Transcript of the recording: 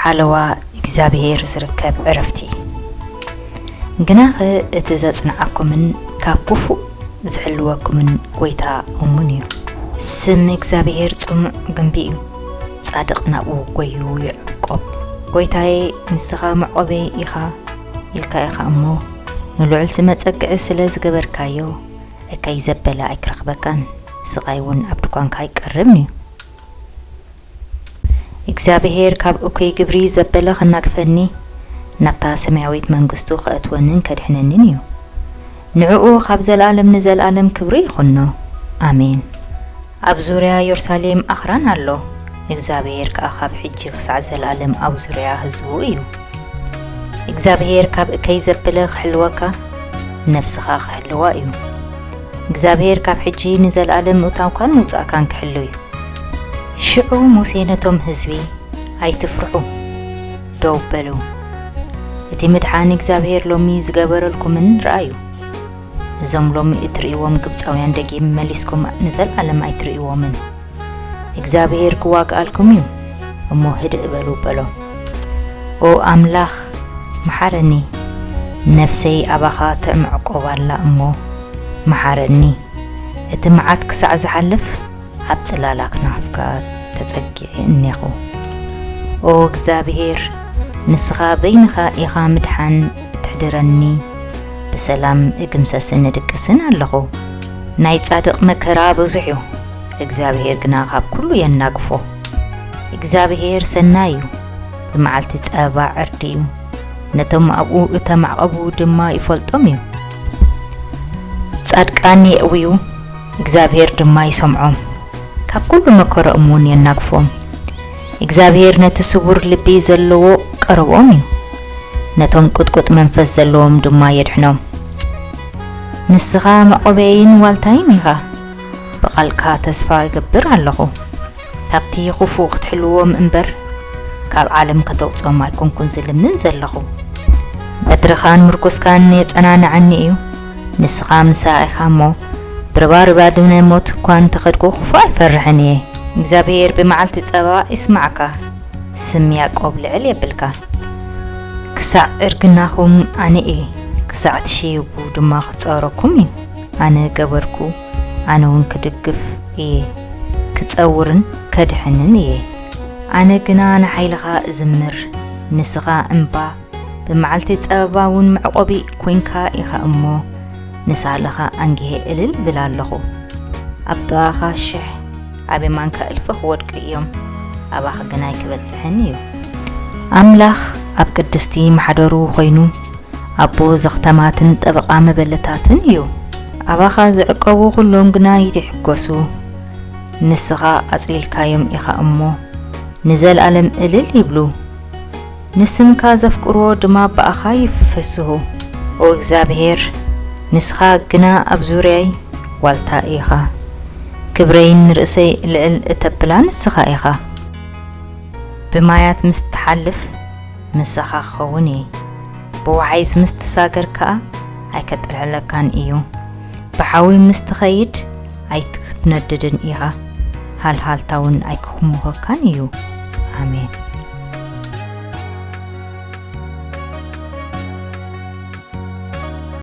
ሓለዋ እግዚኣብሔር ዝርከብ ዕረፍቲ። ግናኸ እቲ ዘጽንዓኩምን ካብ ክፉእ ዝሕልወኩምን ጐይታ እሙን እዩ። ስም እግዚኣብሔር ጽኑዕ ግምቢ እዩ፣ ጻድቕ ናብኡ ጐዩ ይዕቆብ። ጐይታየ፣ ንስኻ መዕቆበይ ኢኻ ኢልካ ኢኻ እሞ፣ ንልዑል ስመ ጸግዒ ስለ ዝገበርካዮ፣ እከይ ዘበለ ኣይክረኽበካን፣ ስቓይ እውን ኣብ ድኳንካ ኣይቀርብን እዩ። እግዚኣብሔር ካብ እኩይ ግብሪ ዘበለ ኸናግፈኒ፣ ናብታ ሰማያዊት መንግስቱ ኸእትወንን ከድሕነንን እዩ። ንዕኡ ካብ ዘለኣለም ንዘለኣለም ክብሪ ይኹኖ። ኣሜን። ኣብ ዙርያ የሩሳሌም ኣኽራን ኣሎ፣ እግዚኣብሔር ከኣ ካብ ሕጂ ክሳዕ ዘለኣለም ኣብ ዙርያ ህዝቡ እዩ። እግዚኣብሔር ካብ እከይ ዘበለ ክሕልወካ፣ ነፍስኻ ክሕልዋ እዩ። እግዚኣብሔር ካብ ሕጂ ንዘለኣለም ምእታውካን ምውጻእካን ክሕሉ እዩ። ሽዑ ሙሴ ነቶም ህዝቢ፣ "ኣይትፍርሑ፣ ደው በሉ። እቲ ምድሓን እግዚኣብሔር ሎሚ ዝገበረልኩምን ረኣዩ። እዞም ሎሚ እትርእይዎም ግብጻውያን ደጊም መሊስኩም ንዘለኣለም ኣይትርእይዎምን። እግዚኣብሔር ክዋግኣልኩም እዩ፣ እሞ ህድእ በሉ" በሎ። "ኦ ኣምላኽ፣ መሓረኒ፣ ነፍሰይ ኣባኻ ተመዕቆብ ኣላ እሞ መሓረኒ። እቲ መዓት ክሳዕ ዝሓልፍ ኣብ ጽላላ ክናፍካ ተጸጊዐ እኔኹ። ኦ እግዚኣብሔር፣ ንስኻ በይንኻ ኢኻ ምድሓን እተሕድረኒ፣ ብሰላም እግምሰስን እድቅስን ኣለኹ። ናይ ጻድቕ መከራ ብዙሕ እዩ፣ እግዚኣብሔር ግና ካብ ኩሉ የናግፎ። እግዚኣብሔር ሰናይ እዩ፣ ብመዓልቲ ጸበባ ዕርዲ እዩ፣ ነቶም ኣብኡ እተማዕቐቡ ድማ ይፈልጦም እዩ። ጻድቃን የእውዩ፣ እግዚኣብሔር ድማ ይሰምዖም፣ ካብ ኩሉ መከረኦም እውን የናግፎም። እግዚኣብሔር ነቲ ስቡር ልቢ ዘለዎ ቀረብኦም እዩ፣ ነቶም ቅጥቁጥ መንፈስ ዘለዎም ድማ የድሕኖም። ንስኻ መዕቆበይን ዋልታይን ኢኻ፣ ብቓልካ ተስፋ እገብር ኣለኹ። ካብቲ ክፉእ ክትሕልዎም እምበር፣ ካብ ዓለም ከተውጽኦም ኣይኮንኩን ዝልምን ዘለኹ። በትርኻን ምርኩስካን የጸናንዓኒ እዩ። ንስኻ ምሳይ ኢኻ እሞ፣ ብርባርባ ድነ ሞት እኳ እንተኸድኩ ክፉእ ኣይፈርሕን እየ። እግዚኣብሔር ብመዓልቲ ጸበባ ይስማዕካ፣ ስም ያዕቆብ ልዕል የብልካ። ክሳዕ እርግናኹም ኣነ እየ፣ ክሳዕ ትሽይቡ ድማ ክጸረኩም እዩ። ኣነ ገበርኩ፣ ኣነ እውን ክድግፍ እየ፣ ክጸውርን ከድሕንን እየ። ኣነ ግና ንሓይልኻ እዝምር፣ ንስኻ እምባ፣ ብመዓልቲ ጸበባ እውን መዕቆቢ ኮይንካ ኢኻ እሞ፣ ንሳልኻ ኣንጊሄ እልል እብል ኣለኹ። ኣብ ጥቓኻ ሽሕ፣ ኣብ የማንካ እልፊ ክወድቁ እዮም፣ ኣባኻ ግና ኣይክበጽሕን እዩ። ኣምላኽ ኣብ ቅድስቲ ማሕደሩ ኾይኑ፣ ኣቦ ዘኽተማትን ጠበቓ መበለታትን እዩ። ኣባኻ ዝዕቀቡ ኹሎም ግና ይትሕጎሱ። ንስኻ ኣጽሊልካዮም ኢኻ እሞ፣ ንዘለኣለም እልል ይብሉ። ንስምካ ዘፍቅርዎ ድማ ብኣኻ ይፍስሁ። ኦ እግዚኣብሔር፣ ንስኻ ግና ኣብ ዙርያይ ዋልታ ኢኻ። ክብረይን ንርእሰይ ልዕል እተብላ ንስኻ ኢኻ። ብማያት ምስ ትሓልፍ፣ ምሳኻ ክኸውን እየ። ብወሓይዝ ምስ ትሳገር ከኣ፣ ኣይከጥልዕለካን እዩ። ብሓዊ ምስ ትኸይድ፣ ኣይክትነድድን ኢኻ። ሃልሃልታ እውን ኣይክኹምኾካን እዩ። ኣሜን።